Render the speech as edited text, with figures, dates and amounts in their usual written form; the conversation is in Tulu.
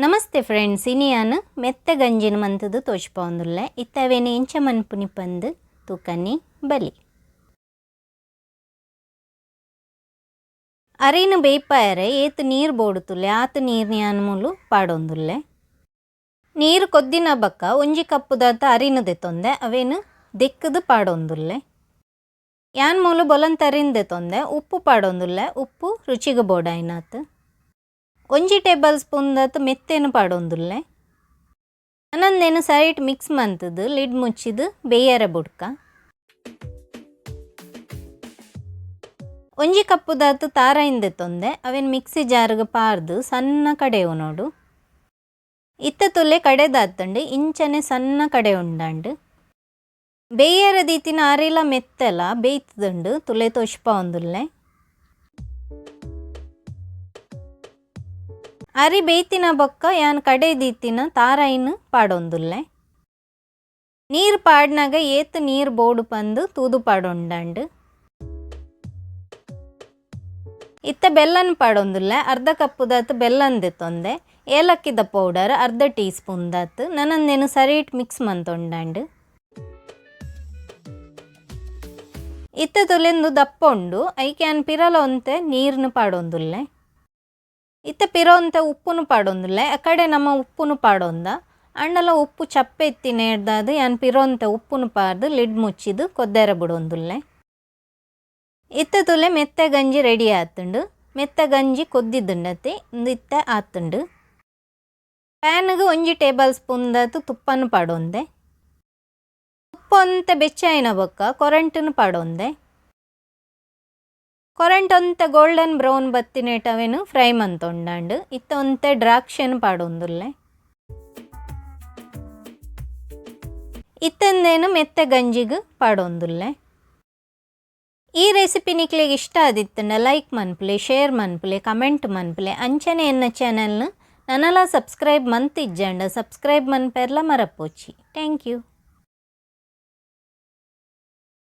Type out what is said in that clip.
ನಮಸ್ತೆ ಫ್ರೆಂಡ್ಸ್, ಇನಿಯಾನ್ ಮೆತ್ತೆ ಗಂಜಿನ ಮಂತದು ತೋಜ್ಪಾವೊಂದುಲ್ಲೆ. ಇತ್ತೆ ಅವೇನು ಇಂಚ ಮನ್ಪುನಿ ಪಂದ್ ತೂಕನಿ ಬಲಿ. ಅರಿನ ಬೇಯ್ಪಾಯರೆ ಏತ್ ನೀರು ಬೋಡುತುಲ್ಲೆ ಆತ್ ನೀರು ಯಾನ್ ಮೂಲು ಪಾಡೊಂದುಲ್ಲೆ. ನೀರು ಕೊದ್ದಿನ ಬಕ್ಕ ಒಂಜಿ ಕಪ್ಪುದಾತ ಅರಿನ ದೆತ್ತೊಂದೆ ಅವೇನು ದೆಕ್ಕದು ಪಾಡೊಂದುಲ್ಲೆ. ಯಾನ್ ಮೂಲು ಬೊಲಂತ ಅರಿನ್ ದೆತ್ತೊಂದೆ ಉಪ್ಪು ಪಾಡೊಂದುಲ್ಲೆ, ಉಪ್ಪು ರುಚಿಗೆ ಬೋಡಾಯಿನಾತ್. ಒಂಜಿ ಟೇಬಲ್ ಸ್ಪೂನ್ ದಾತ್ ಮೆತ್ತೆನು ಪಾಡೊಂದುಲ್ಲೆ. ಅನಂದೇನು ಸೈಟ್ ಮಿಕ್ಸ್ ಮಂತದು ಲಿಡ್ ಮುಚ್ಚಿದು ಬೇಯರೆ ಬುಡ್ಕ. ಒಂಜಿ ಕಪ್ಪುದಾತ್ ತಾರಾಯಿನ್ ದೆತ್ತೊಂದೆ ಅವೇನು ಮಿಕ್ಸಿ ಜಾರ್ಗ್ ಪಾರ್ದು ಸಣ್ಣ ಕಡೆವು ನೋಡು. ಇತ್ತ ತುಲೆ ಕಡೆದಾತಂಡು ಇಂಚನೆ ಸಣ್ಣ ಕಡೆ ಉಂಡಾಂಡು. ಬೇಯರ ದೀತಿನ ಅರಿಲ ಮೆತ್ತೆಲ ಬೇಯ್ತದುಂಡು ತುಲೆ ತೋಜ್ಪಾವೊಂದುಲ್ಲೆ. ಅರಿ ಬೇಯ್ತಿನ ಬೊಕ್ಕ ಯಾನ್ ಕಡೆ ದೀತಿನ ತಾರಾಯಿನ್ ಪಾಡೊಂದುಲ್ಲೆ. ನೀರು ಪಾಡ್ನಾಗ ಏತ್ ನೀರು ಬೋಡು ಪಂದು ತೂದು ಪಾಡೊಂಡಾಂಡು. ಇತ್ತ ಬೆಲ್ಲನ್ ಪಾಡೊಂದುಲ್ಲೆ. ಅರ್ಧ ಕಪ್ಪುದಾತ್ ಬೆಲ್ಲನ್ ದೆತ್ತೊಂದೆ, ಏಲಕ್ಕಿದ ಪೌಡರ್ ಅರ್ಧ ಟೀ ಸ್ಪೂನ್ ದಾತ್. ನನಂದೇನು ಸರಿಟ್ ಮಿಕ್ಸ್ ಮಂತೊಂಡಾಂಡು. ಇತ್ತ ತುಲೆಂದು ದಪ್ಪ ಉಂಡು ಐಕೆ ಯಾನ್ ಪಿರಲ ಒಂತೆ ನೀರ್ನು ಪಾಡೊಂದುಲ್ಲೆ. ಇತ್ತ ಪಿರ ಒಂತೆ ಉಪ್ಪುನು ಪಾಡೊಂದುಲ್ಲೆ. ಅಕಡೆ ನಮ್ಮ ಉಪ್ಪುನು ಪಾಡೊಂದ ಅಂಡಲ ಉಪ್ಪು ಚಪ್ಪೆ ಇತ್ತಿನೇಡ್ದಾದ್ ಯಾನ್ ಪಿರ ಒಂತೆ ಉಪ್ಪುನು ಪಾರ್ದು ಲಿಡ್ ಮುಚ್ಚಿದು ಕೊದ್ದೆರ ಬುಡೊಂದುಲ್ಲೆ. ಇತ್ತ ತುಲೆ ಮೆತ್ತೆ ಗಂಜಿ ರೆಡಿ ಆತುಂಡು. ಮೆತ್ತೆ ಗಂಜಿ ಕೊದ್ದಿದ್ದುಂಡತೆ ಇಂದು ಇತ್ತೆ ಆತುಂಡು. ಪ್ಯಾನ್ಗೆ ಒಂಜಿ ಟೇಬಲ್ ಸ್ಪೂನ್ ದಾತ್ ತುಪ್ಪನು ಪಾಡೊಂದೆ. ತುಪ್ಪ ಒಂತೆ ಬೆಚ್ಚಾಯಿನ ಬೊಕ್ಕ ಕೊರಂಟುನು ಪಾಡೊಂದೆ. ಕೊರಂಟ್ ಒಂತೆ ಗೋಲ್ಡನ್ ಬ್ರೌನ್ ಬತ್ತಿನೇಟ ಅವೇನು ಫ್ರೈ ಮಂತೊಂಡಾಂಡು. ಇತ್ತ ಒಂತೆ ದ್ರಾಕ್ಷಿಯನ್ನು ಪಾಡೊಂದುಲ್ಲೆ. ಇತ್ತಂದೇನು ಮೆತ್ತೆ ಗಂಜಿಗ್ ಪಾಡೊಂದುಲ್ಲೆ. ಈ ರೆಸಿಪಿ ನಿಕ್ಲೆಗ್ ಇಷ್ಟ ಆದಿತ್ತುಂಡ ಲೈಕ್ ಮನ್ಪುಲೆ, ಶೇರ್ ಮನ್ಪುಲೆ, ಕಮೆಂಟ್ ಮನ್ಪುಲೆ. ಅಂಚನೆ ಎನ್ನ ಚಾನೆಲ್ನ ನನಲ ಸಬ್ಸ್ಕ್ರೈಬ್ ಮಂತಿಜ್ಜಂಡ ಸಬ್ಸ್ಕ್ರೈಬ್ ಮನ್ಪೆರ್ಲ ಮರಪೋಚಿ. Thank you.